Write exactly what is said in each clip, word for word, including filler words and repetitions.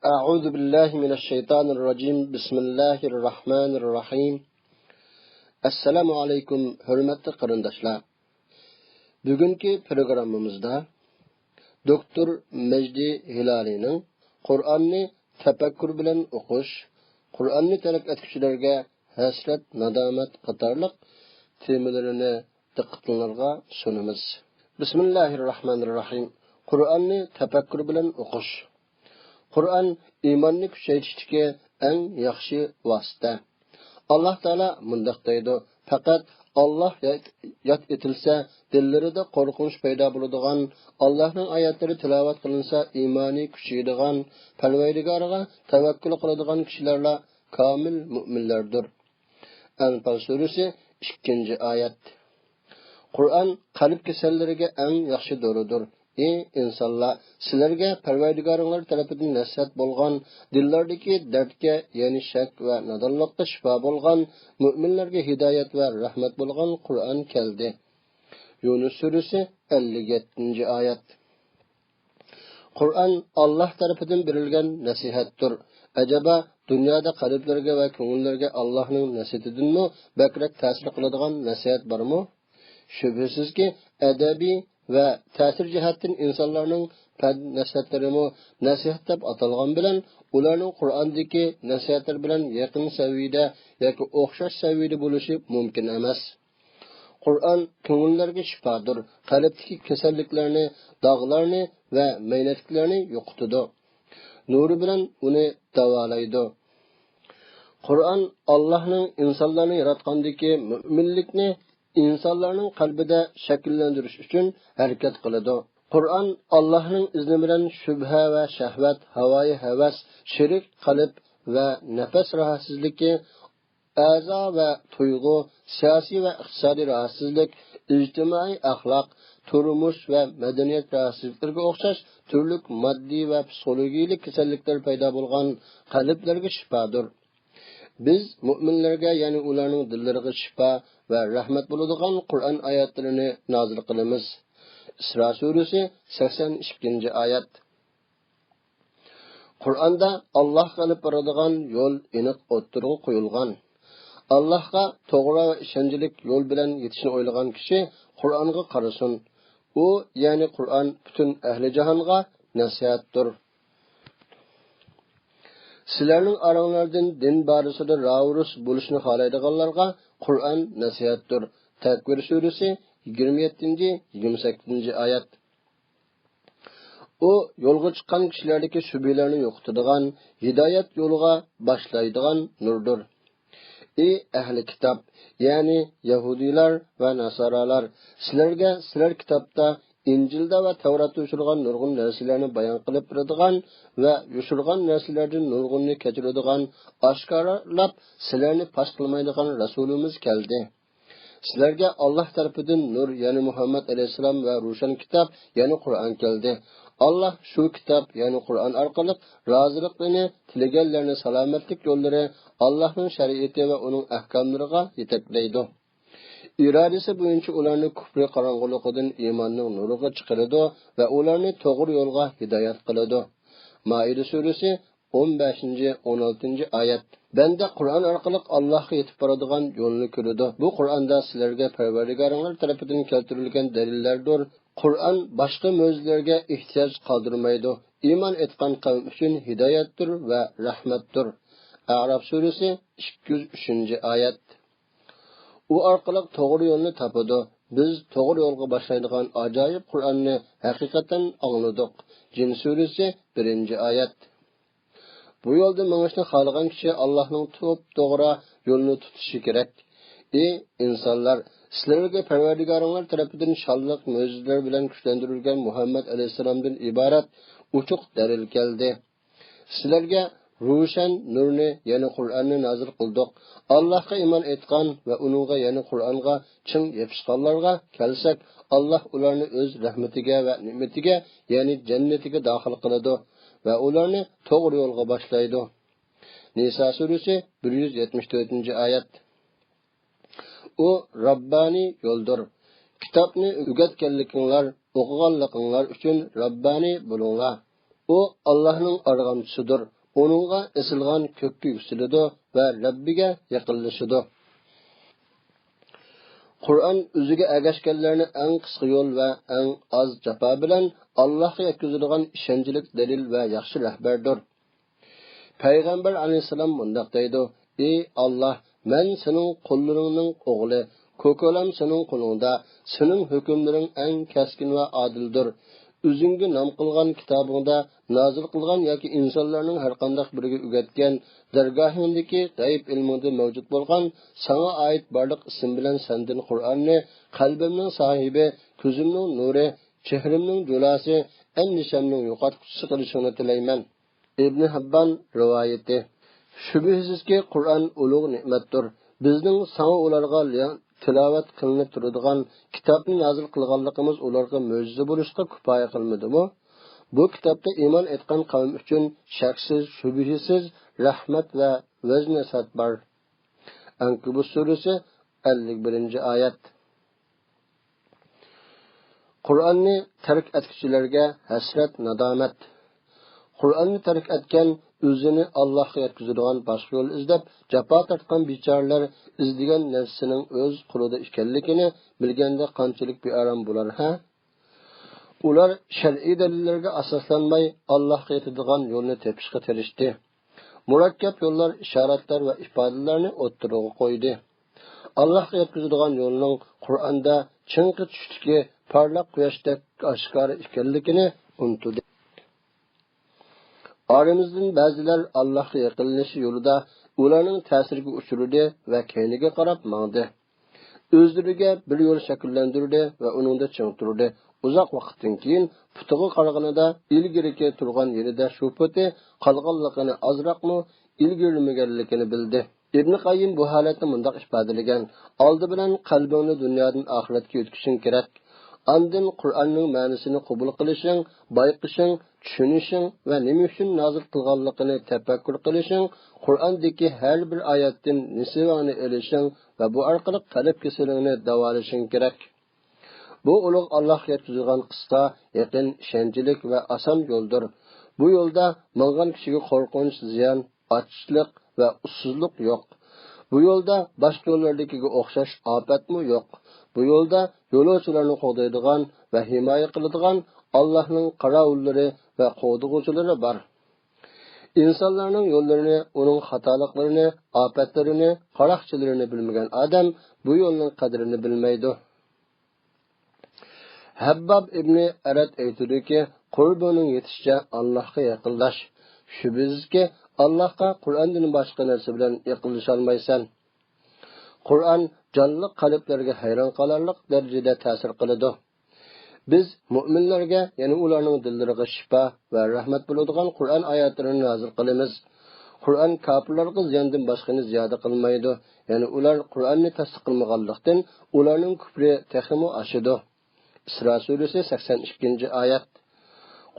أعوذ بالله من الشيطان الرجيم. بسم الله الرحمن الرحيم. ئەسسالامۇ ئەلەيكۇم، ھۆرمەتلىك قېرىنداشلار. بۈگۈنكى پروگراممىمىزدا دوكتور مەجدى ھىلالىينىڭ قۇرئاننى تەپەككۇر بىلەن ئوقۇش، قۇرئاننى تەرك ئەتكۈچىلەرگە ھەسرەت، نادامەت قاتارلىق تېمىلىرىنى دىققىتىڭلارغا سۇنىمىز. بىسمىللاھىررەھمانىررەھىم. قۇرئاننى تەپەككۇر بىلەن ئوقۇش. قۇرئان ئىماننى كۈچەيتىشتىكى ئەڭ ياخشى ۋاسىتە. ئاللاھ تائالا مۇنداق دەيدۇ: پەقەت ئاللاھ ياد ئېتىلسە، دىللىرىدا قورقۇنچ پەيدا بولىدىغان، ئاللاھنىڭ ئايەتلىرى تىلاۋەت قىلىنسا، ئىمانى كۈچىيىدىغان، پەرۋەردىگارىغا تەۋەككۈل قىلىدىغان كىشىلەرلا كامىل مۆمىنلەردۇر. ئەنفال سۈرىسى، ئىككىنچى ئايەت. قۇرئان قەلب كېسەللىرىگە ئەڭ ياخشى دورىدۇر. ئى ئىنسانلار، سىلەرگە پەرۋەردىگارىڭلار تەرىپىدىن نەسىھەت بولغان، دىللاردىكى دەردكە، يەنى شەك ۋە نادانلىققا شىپا بولغان، مۆمىنلەرگە ھىدايەت ۋە رەھمەت بولغان قۇرئان كەلدى. يۇنۇس سۈرىسى، ئەللىك يەتتىنچى ئايەت. قۇرئان ئاللاھ تەرىپىدىن بېرىلگەن نەسىھەتتۇر. ئەجەبا، دۇنيادا قەلبلەرگە ۋە كۆڭۈللەرگە ئاللاھنىڭ نەسىھىتىدىنمۇ بەكرەك تەسىر قىلىدىغان نەسىھەت بارمۇ؟ شۈبھىسىزكى، ئەدەبىي ۋە تەسىر جەھەتتىن ئىنسانلارنىڭ پەند نەسىھەتلىرىمۇ نەسىھەت دەپ ئاتالغان بىلەن، ئۇلارنىڭ قۇرئاندىكى نەسىھەتلەر بىلەن يېقىن سەۋىيەدە ياكى ئوخشاش سەۋىيەدە بولۇشى مۇمكىن ئەمەس. قۇرئان كۆڭۈللەرگە شىپادۇر، قەلبتىكى كېسەللىكلەرنى، داغلارنى ۋە مەينەتلىكلەرنى يوقىتىدۇ. نۇرى بىلەن ئۇنى داۋالايدۇ. قۇرئان ئاللاھنىڭ ئىنسانلارنى ياراتقاندىكى مۆمىنلىكنى ئىنسانلارنىڭ قەلبىدە شەكىللەندۈرۈش ئۈچۈن ھەرىكەت قىلىدۇ. قۇرئان ئاللاھنىڭ ئىزنى بىلەن شۈبھە ۋە شەھۋەت، ھاۋايى ھەۋەس، شېرىك قەلب ۋە نەپەس راھەتسىزلىكى، ئەزا ۋە تۇيغۇ، سىياسىي ۋە ئىقتىسادىي راھەتسىزلىك، ئىجتىمائىي ئەخلاق، تۇرمۇش ۋە مەدەنىيەت راھەتسىزلىكلىرىگە ئوخشاش تۈرلۈك ماددىي ۋە پسىخولوگىيىلىك كېسەللىكلەر پەيدا بولغان قەلبلەرگە شىپادۇر. بىز مۆمىنلەرگە، يەنى ئۇلارنىڭ دىللىرىغا شىپا ۋە رەھمەت بولىدىغان قۇرئان ئايەتلىرىنى نازىل قىلىمىز. ئىسرا سۈرىسى، سەكسەن ئىككىنچى ئايەت. قۇرئاندا ئاللاھقا ئېلىپ بارىدىغان يول ئېنىق ئوتتۇرىغا قويۇلغان. ئاللاھقا توغرا ۋە ئىشەنچلىك يول بىلەن يېتىشنى ئويلىغان كىشى قۇرئانغا قارىسۇن. ئۇ، يەنى قۇرئان پۈتۈن ئەھلى جاھانغا نەسىھەتتۇر. سىلەرنىڭ ئاراڭلاردىن دىن بارىسىدا راۋۇرۇس بولۇشنى خالايدىغانلارغا قۇرئان نەسىھەتتۇر. تەكۋىر سۈرىسى، يىگىرمە يەتتىنچى، يىگىرمە سەككىزىنچى ئايەت. ئۇ يولغا چىققان كىشىلەردىكى شۈبھىلەرنى يوقىتىدىغان، ھىدايەت يولىغا باشلايدىغان نۇردۇر. ئى ئەھلى كىتاب، يەنى يەھۇدىيلار ۋە ناسارالار، سىلەرگە سىلەر كىتابتا، ئىنجىلدا ۋە تەۋراتتا يوشۇرغان نۇرغۇن نەرسىلەرنى بايان قىلىپ بېرىدىغان ۋە يوشۇرغان نەرسىلەردىن نۇرغۇنىنى كەچۈرىدىغان، ئاشكارىلاپ سىلەرنى پاش قىلمايدىغان رەسۇلىمىز كەلدى. سىلەرگە ئاللاھ تەرىپىدىن نۇر، يەنى مۇھەممەد ئەلەيھىسسالام ۋە روشەن كىتاب، يەنى قۇرئان كەلدى. ئاللاھ شۇ كىتاب، يەنى قۇرئان ئارقىلىق رازىلىقىنى تىلىگەنلەرنى سالامەتلىك يوللىرى، ئاللاھنىڭ شەرىئىتى ۋە ئۇنىڭ ئەھكاملىرىغا يېتەكلەيدۇ. ئىرادىسى بويىچە ئۇلارنى كۇفرى قاراڭغۇلۇقىدىن ئىماننىڭ نۇرىغا چىقىرىدۇ ۋە ئۇلارنى توغرا يولغا ھىدايەت قىلىدۇ. مائىدە سۈرىسى، ئون بەشىنچى، ئون ئالتىنچى ئايەت. بەندە قۇرئان ئارقىلىق ئاللاھقا يېتىپ بارىدىغان يولنى كۆرىدۇ. بۇ قۇرئاندا سىلەرگە پەرۋەردىگارىڭلار تەرىپىدىن كەلتۈرۈلگەن دەلىللەردۇر. قۇرئان باشقا مۆجىزىلەرگە ئېھتىياج قالدۇرمايدۇ. ئىمان ئېيتقان قەۋم ئۈچۈن ھىدايەتتۇر ۋە رەھمەتتۇر. ئەئراف سۈرىسى، ئىككى يۈز ئۈچىنچى ئايەت. ئۇ ئارقىلىق توغرا يولنى تاپىدۇ. بىز توغرا يولغا باشلايدىغان ئاجايىپ قۇرئاننى ھەقىقەتەن ئاڭلىدۇق. جىن سۈرىسى، بىرىنچى ئايەت. بۇ يولدا مېڭىشنى خالىغان كىشى ئاللاھنىڭ توپتوغرا يولىنى تۇتۇشى كېرەك. ئى ئىنسانلار، سىلەرگە پەرۋەردىگارىڭلار تەرىپىدىن شانلىق مۆجىزىلەر بىلەن كۈچلەندۈرۈلگەن مۇھەممەد ئەلەيھىسسالامدىن ئىبارەت ئوچۇق دەلىل كەلدى. سىلەرگە روشەن نۇرنى، يەنى قۇرئاننى نازىل قىلدۇق. ئاللاھقا ئىمان ئېيتقان ۋە ئۇنىڭغا، يەنى قۇرئانغا چىڭ يېپىشقانلارغا كەلسەك، ئاللاھ ئۇلارنى ئۆز رەھمىتىگە ۋە نېمىتىگە، يەنى جەننىتىگە داخىل قىلىدۇ ۋە ئۇلارنى توغرا يولغا باشلايدۇ. نىسا سۈرىسى، بىر يۈز يەتمىش تۆتىنچى ئايەت. ئۇ راببانىي يولدۇر. كىتابنى ئۆگەتكەنلىكىڭلار، ئوقۇغانلىقىڭلار ئۈچۈن راببانىي بولۇڭلار. ئۇ ئاللاھنىڭ ئارغامچىسىدۇر. ئۇنىڭغا ئېسىلغان كۆككە يۈكسىلىدۇ ۋە رەببىگە يېقىنلىشىدۇ. قۇرئان ئۆزىگە ئەگەشكەنلەرنى ئەڭ قىسقا يول ۋە ئەڭ ئاز جاپا بىلەن ئاللاھقا يەتكۈزىدىغان ئىشەنچلىك دەلىل ۋە ياخشى رەھبەردۇر. پەيغەمبەر ئەلەيھىسسالام مۇنداق دەيدۇ: «ئى ئاللاھ، مەن سېنىڭ قۇللىرىڭنىڭ ئوغلى، كوكۇلام سېنىڭ قولۇڭدا، سېنىڭ ھۆكۈملىرىڭ ئەڭ كەسكىن ۋە ئادىلدۇر. ئۆزۈڭگە نام قىلغان كىتابىڭدا نازىل قىلغان ياكى ئىنسانلارنىڭ ھەرقانداق بىرىگە ئۆگەتكەن، دەرگاھىڭدىكى غەيىب ئىلمىڭدا مەۋجۇت بولغان ساڭا ئائىت بارلىق ئىسىم بىلەن سەندىن قۇرئاننى قەلبىمنىڭ ساھىبى، كۆزۈمنىڭ نۇرى، چېھرىمنىڭ جۇلاسى، ئەندىشەمنىڭ يوقاتقۇچىسى قىلىشىڭنى تىلەيمەن.» ئىبنى ھىببان رىۋايىتى. شۈبھىسىزكى، قۇرئان ئۇلۇغ نېمەتتۇر. بىزنىڭ ساڭا ئۇلارغا لە-، تىلاۋەت قىلىنىپ تۇرىدىغان كىتابنى نازىل قىلغانلىقىمىز ئۇلارغا مۆجىزە بولۇشقا كۇپايە قىلمىدىمۇ؟ بۇ كىتابتا ئىمان ئېيتقان قەۋم ئۈچۈن شەكسىز، شۈبھىسىز رەھمەت ۋە ۋەز-نەسىھەت بار. ئەنكەبۇت سۈرىسى، ئەللىك بىرىنچى ئايەت. قۇرئاننى تەرك ئەتكۈچىلەرگە ھەسرەت، نادامەت. قۇرئاننى تەرك ئەتكەن، ئۆزىنى ئاللاھقا يەتكۈزىدىغان باشقا يول ئىزدەپ، جاپا تارتقان بىچارىلەر ئىزدىگەن نەرسىسىنىڭ ئۆز قولىدا ئىكەنلىكىنى بىلگەندە قانچىلىك بىئارام بولار، ھە؟ ئۇلار شەرئىي دەلىللەرگە ئاساسلانماي، ئاللاھقا يېتىدىغان يولنى تېپىشقا تىرىشتى. مۇرەككەپ يوللار، ئىشارەتلەر ۋە ئىپادىلەرنى ئوتتۇرىغا قويدى. ئاللاھقا يەتكۈزىدىغان يولنىڭ قۇرئاندا چىڭقى چۈشتىكى پارلاق قۇياشتەك ئاشكارا ئىكەنلىكىنى ئۇنتۇدى. ئارىمىزدىن بەزىلەر ئاللاھقا يېقىنلىشىش يولىدا ئۇلارنىڭ تەسىرىگە ئۇچرىدى ۋە كەينىگە قاراپ ماڭدى. ئۆزلىرىگە بىر يول شەكىللەندۈردى ۋە ئۇنىڭدا چىڭ تۇردى. ئۇزاق ۋاقىتتىن كېيىن پۇتىغا قارىغىنىدا ئىلگىرىكى تۇرغان يېرىدە شۇ پۇتى قالغانلىقىنى، ئازراقمۇ ئىلگىرىلىمىگەنلىكىنى بىلدى. ئىبنى قەييىم بۇ ھالەتنى مۇنداق ئىپادىلىگەن: «ئالدى بىلەن قەلبىڭنى دۇنيادىن ئاخىرەتكە يۆتكىشىڭ كېرەك. ئاندىن قۇرئاننىڭ مەنىسىنى قوبۇل قىلىشىڭ، بايقىشىڭ، چۈشىنىشىڭ ۋە نېمە ئۈچۈن نازىل قىلغانلىقىنى تەپەككۇر قىلىشىڭ، قۇرئاندىكى ھەر بىر ئايەتتىن نېسىۋەڭنى ئېلىشىڭ ۋە بۇ ئارقىلىق قەلب كېسىلىڭنى داۋالىشىڭ كېرەك. بۇ ئۇلۇغ ئاللاھقا يەتكۈزىدىغان قىسقا، يېقىن، ئىشەنچلىك ۋە ئاسان يولدۇر. بۇ يولدا ماڭغان كىشىگە قورقۇنچ، زىيان، ئاچلىق ۋە ئۇسسۇزلۇق يوق. بۇ يولدا باشقا يوللاردىكىگە ئوخشاش ئاپەتمۇ يوق. بۇ يولدا يولۇچىلارنى قوغدايدىغان ۋە ھىمايە قىلىدىغان ئاللاھنىڭ قاراۋۇللىرى ۋە قوغدىغۇچىلىرى بار. ئىنسانلارنىڭ يوللىرىنى، ئۇنىڭ خاتالىقلىرىنى، ئاپەتلىرىنى، قاراقچىلىرىنى بىلمىگەن ئادەم بۇ يولنىڭ قەدرىنى بىلمەيدۇ.» ھەبباب ئىبنى ئەرەت ئېيتىدۇكى، قۇربىنىڭ يېتىشىچە ئاللاھقا يېقىنلاش. شۈبھىسىزكى، ئاللاھقا قۇرئاندىن باشقا نەرسە بىلەن يېقىنلىشالمايسەن. قۇرئان جانلىق قەلبلەرگە ھەيران قالارلىق دەرىجىدە تەسىر قىلىدۇ. بىز مۆمىنلەرگە، يەنى ئۇلارنىڭ دىللىرىغا شىپا ۋە رەھمەت بولىدىغان قۇرئان ئايەتلىرىنى نازىل قىلىمىز. قۇرئان كاپىرلارغا زىياندىن باشقىنى زىيادە قىلمايدۇ، يەنى ئۇلار قۇرئاننى تەستىق قىلمىغانلىقتىن، ئۇلارنىڭ كۈپرى تېخىمۇ ئاشىدۇ. ئىسرا سۈرىسى، سەكسەن ئىككىنچى ئايەت.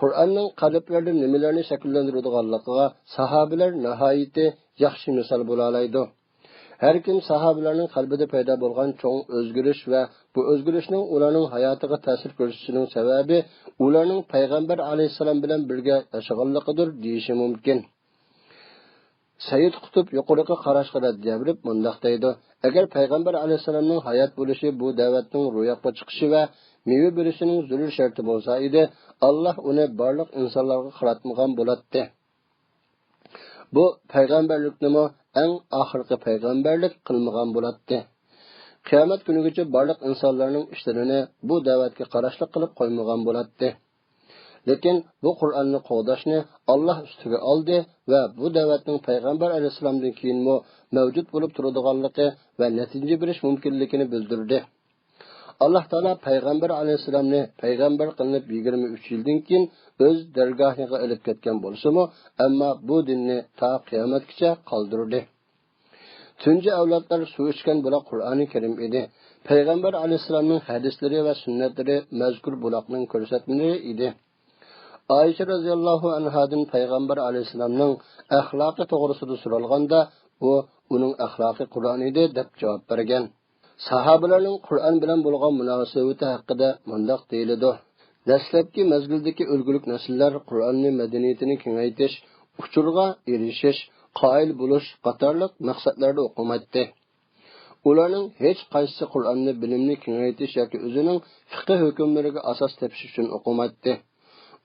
قۇرئاننىڭ قەلبلەردە نېمىلەرنى شەكىللەندۈرىدىغانلىقىغا ساھابىلەر ناھايىتى ياخشى مىسال بولالايدۇ. ھەر كىم ساھابىلەرنىڭ قەلبىدە پەيدا بولغان چوڭ ئۆزگىرىش ۋە بۇ ئۆزگىرىشنىڭ ئۇلارنىڭ ھاياتىغا تەسىر كۆرسىتىشىنىڭ سەۋەبى ئۇلارنىڭ پەيغەمبەر ئەلەيھىسسالام بىلەن بىرگە ياشىغانلىقىدۇر دېيىشى مۇمكىن. سەييىد قۇتۇب يۇقىرىقى قاراشقا رەددىيە بېرىپ مۇنداق دەيدۇ: «ئەگەر پەيغەمبەر ئەلەيھىسسالامنىڭ ھايات بولۇشى بۇ دەۋەتنىڭ روياپقا چىقىشى ۋە مېۋە بېرىشىنىڭ زۆرۈر شەرتى بولسا ئىدى، ئاللاھ ئۇنى بارلىق ئىنسانلارغا قاراتمىغان بولاتتى. بۇ پەيغەمبەرلىكنىمۇ ئەڭ ئاخىرقى پەيغەمبەرلىك قىلمىغان بولاتتى. قىيامەت كۈنىگىچە بارلىق ئىنسانلارنىڭ ئىشلىرىنى بۇ دەۋەتكە قاراشلىق قىلىپ قويمىغان بولاتتى.» لېكىن بۇ قۇرئاننى قوغداشنى ئاللاھ ئۈستىگە ئالدى ۋە بۇ دەۋەتنىڭ پەيغەمبەر ئەلەيھىسسالامدىن كېيىنمۇ مەۋجۇت بولۇپ تۇرىدىغانلىقى ۋە نەتىجە بېرىش مۇمكىنلىكىنى بىلدۈردى. ئاللاھ تائالا پەيغەمبەر ئەلەيھىسسالامنى پەيغەمبەر قىلىنىپ يىگىرمە ئۈچ يىلدىن كېيىن ئۆز دەرگاھىغا ئېلىپ كەتكەن بولسىمۇ، ئەمما بۇ دىننى تا قىيامەتكىچە قالدۇردى. تۇنجى ئەۋلادلار سۇ ئىچكەن بۇلاق قۇرئانى كەرىم ئىدى. پەيغەمبەر ئەلەيھىسسالامنىڭ ھەدىسلىرى ۋە سۈننەتلىرى مەزكۇر بۇلاقنىڭ كۆرسەتمىلىرى ئىدى. ئائىشە رەزىياللاھۇ ئەنھادىن پەيغەمبەر ئەلەيھىسسالامنىڭ ئەخلاقى توغرىسىدا سورالغاندا، ئۇ ئۇنىڭ ئەخلاقى قۇرئان ئىدى دەپ جاۋاب بەرگەن. ساھابىلەرنىڭ قۇرئان بىلەن بولغان مۇناسىۋىتى ھەققىدە مۇنداق دېيىلىدۇ: دەسلەپكى مەزگىلدىكى ئۈلگىلىك نەسىللەر قۇرئاننى مەدەنىيىتىنى كېڭەيتىش، ئۇچۇرغا ئېرىشىش، قايىل بولۇش قاتارلىق مەقسەتلەردە ئوقۇمايتتى. ئۇلارنىڭ ھېچ قايسىسى قۇرئاننى بىلىمنى كېڭەيتىش ياكى ئۆزىنىڭ فىقھى ھۆكۈملىرىگە ئاساس تېپىش ئۈچۈن ئوقۇمايتتى.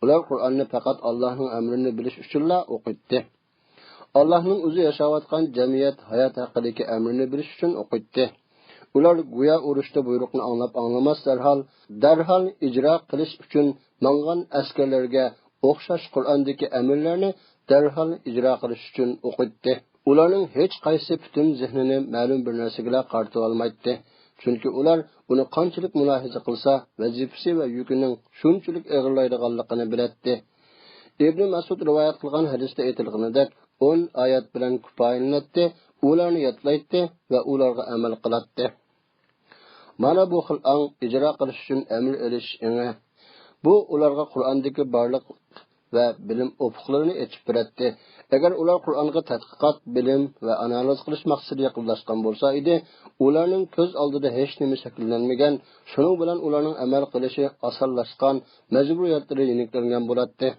ئۇلار قۇرئاننى پەقەت ئاللاھنىڭ ئەمرىنى بىلىش ئۈچۈنلا ئوقۇيتتى. ئاللاھنىڭ ئۆزى ياشاۋاتقان جەمئىيەت ھايات ھەققىدىكى ئەمرىنى بىلىش ئۈچۈن ئوقۇيتتى. ئۇلار گويا ئۇرۇشتا بۇيرۇقنى ئاڭلاپ ئاڭلىماس دەرھال، دەرھال ئىجرا قىلىش ئۈچۈن ماڭغان ئەسكەرلەرگە ئوخشاش قۇرئاندىكى ئەمىرلەرنى دەرھال ئىجرا قىلىش ئۈچۈن ئوقۇيتتى. ئۇلارنىڭ ھېچ قايسى پۈتۈن زېھنىنى مەلۇم بىر نەرسىگىلا قارىتىۋالمايتتى، چۈنكى ئۇلار ئۇنى قانچىلىك مۇلاھىزە قىلسا، ۋەزىپىسى ۋە يۈكىنىڭ شۇنچىلىك ئېغىرلايدىغانلىقىنى بىلەتتى. ئىبنى مەسئۇد رىۋايەت قىلغان ھەدىستە ئېيتىلغىنىدەك، ئون ئايەت بىلەن كۇپايىلىنەتتى، ئۇلارنى يادلايتتى ۋە ئۇلارغا ئەمەل قىلاتتى. مانا بۇ خىل ئاڭ ئىجرا قىلىش ئۈچۈن ئەمىر ئېلىش ئېڭى. بۇ ئۇلارغا قۇرئاندىكى بارلىق ۋە بىلىم ئۇپۇقلىرىنى ئېچىپ بېرەتتى. ئەگەر ئۇلار قۇرئانغا تەتقىقات، بىلىم ۋە ئانالىز قىلىش مەقسىتىدە يېقىنلاشقان بولسا ئىدى، ئۇلارنىڭ كۆز ئالدىدا ھېچنېمە شەكىللەنمىگەن، شۇنىڭ بىلەن ئۇلارنىڭ ئەمەل قىلىشى ئاسانلاشقان، مەجبۇرىيەتلىرى يېنىكلەنگەن بولاتتى.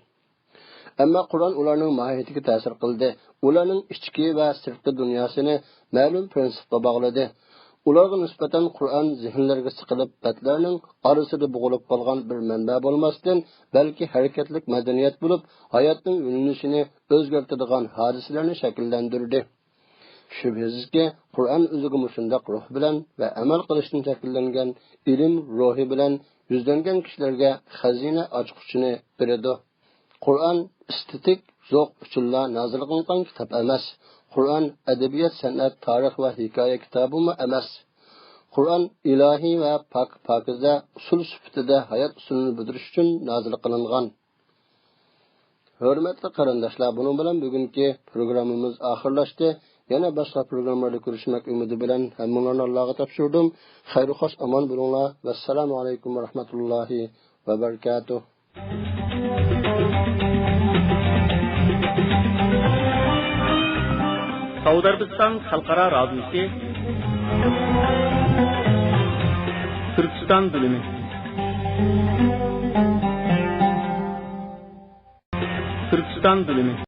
ئەمما قۇرئان ئۇلارنىڭ ماھىيىتىگە تەسىر قىلدى. ئۇلارنىڭ ئىچكى ۋە سىرتقى دۇنياسىنى مەلۇم پىرىنسىپقا باغلىدى. ئۇلارغا نىسبەتەن قۇرئان زېھىنلەرگە سىقىلىپ، بەتلەرنىڭ ئارىسىدا بوغۇلۇپ قالغان بىر مەنبە بولماستىن، بەلكى ھەرىكەتلىك مەدەنىيەت بولۇپ، ھاياتنىڭ يۆنىلىشىنى ئۆزگەرتىدىغان ھادىسىلەرنى شەكىللەندۈردى. شۈبھىسىزكى، قۇرئان ئۆزىگە مۇشۇنداق روھ بىلەن ۋە ئەمەل قىلىشتىن شەكىللەنگەن ئىلىم روھى بىلەن يۈزلەنگەن كىشىلەرگە خەزىنە ئاچقۇچىنى بېرىدۇ. قۇرئان ئېستېتىك زوق ئۈچۈنلا نازىل قىلىنغان كىتاب ئەمەس. قۇرئان ئەدەبىيات، سەنئەت، تارىخ ۋە ھېكايە كىتابىمۇ ئەمەس. قۇرئان ئىلاھىي ۋە پاك-پاكىزە ئۇسۇل سۈپىتىدە ھايات ئۇسۇلىنى بىلدۈرۈش ئۈچۈن نازىل قىلىنغان. ھۆرمەتلىك قېرىنداشلار، بۇنىڭ بىلەن بۈگۈنكى پروگراممىمىز ئاخىرلاشتى. يەنە باشقا پروگراممىلاردا كۆرۈشمەك ئۈمىدى بىلەن ھەممىڭلارنى ئاللاغا تاپشۇردۇم. خەير خوش ئامان بولۇڭلار. ۋەسسالامۇ ئەلەيكۇم ۋە رەھمەتۇللاھى ۋە بەرىكاتۇھ. سەئۇدى ئەرەبىستان خەلقئارا رادىيوسى، تۈركىستان بۆلۈمى. تۈركىستان بۆلۈمى.